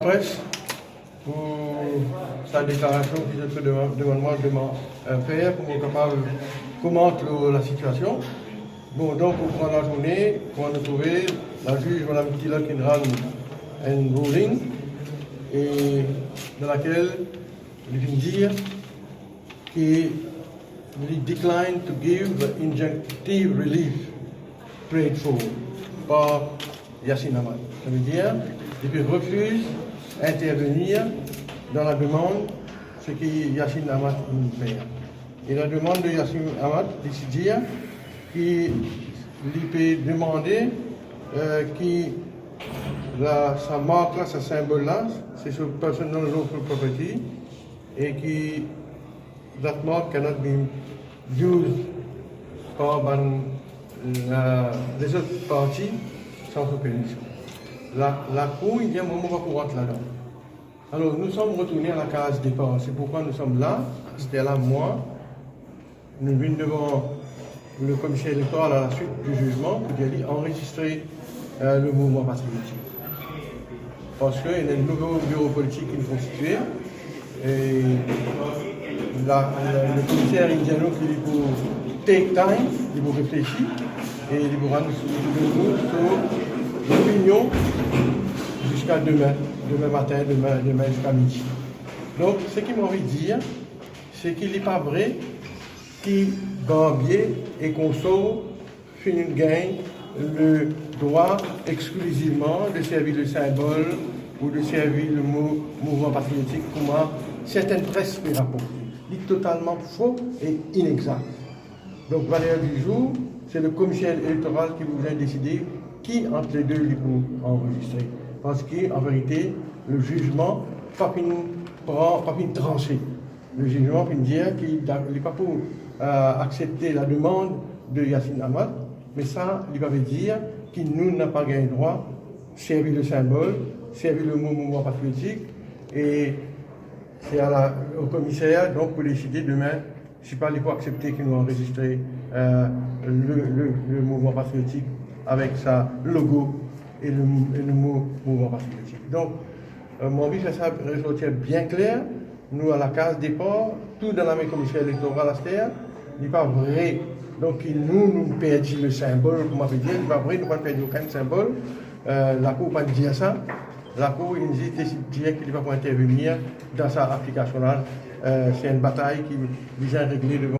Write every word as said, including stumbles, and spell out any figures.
Pres pou sa deklarasion ki zot pe demann, demann mwa de ma-, euh, fer pou mo kapav komant lor lasitiasion. Bon, donk, otan lazourne, kouma nou trouve, laziz Madam Kilott inn rann enn ruling, e dan lakel li vinn dir ki li decline to give injunctive relief prayed for par Yassin Ahmad. Savedir, li pe refiz intervenir dan lademann seki Yassin Ahmad inn fer. E lademann de Yassin Ahmad, li ti dir ki li pe demande, euh, ki la, sa mark la, sa sinbol la, se so personal lawful property, e ki that mark cannot be used par bann, euh, lezot parti san so permision. La, lakour, li dir mwa, mo pa pou rant ladan. Alor, nous sommes retournés à la case départ. C'est pourquoi nous sommes là, aster la, mwa, nou vinn devan le commissaire électoral à la suite du jugement pou dir li anrezistre, euh, le mouvement patriotique. Parski ena enn nouvo biro politik ki konstitue, e la, le, le commissaire inn dir nou ki li pou take time, li pou reflesi, e li pou rann nou so lopinion ziska demin, demin matin, demin, demin ziska midi. Donk, seki mo anvi dir, seki li pa vre ki Barbier e konsor finn gagn le drwa exklizivman de servi le sinbol ou de servi le mo mouvman patriotik kouma sertenn pres pe raporte. Li totalman fo e inexak. Donk, valer di zour, se le komiser elektoral ki pou bizin deside ki ant le de li pou anrezistre. Parski, an verite, le zizman pa finn pran, pa finn transe. Le zizman finn dir ki da-, li pa pou, euh, aksepte lademann de Yassin Ahmad, me sa, li pa ve dir ki nou napa gagn drwa servi le sinbol, servi le mo mouvman patriotik, e se a la, o komiser, donk, pou deside demin, si pa li pou aksepte ki nou anrezistre, euh, le, le, le mouvman patriotik avek sa logo e le, e le mo mouvman patriotik. Donk, euh, mo anvi fer sa resortir bien kler, nou a la kaz depar, tou dan lame komiser elektoral aster, li pa vre, donk, ki nou, nou perdi le sinbol, kouma pe dir, li pa vre, nou pa perdi okenn sinbol, euh, lakour pa dir sa, lakour inn zis desid dir ki li pa pou intervenir dan sa aplikasion la, euh, se enn batay ki bizin regle devan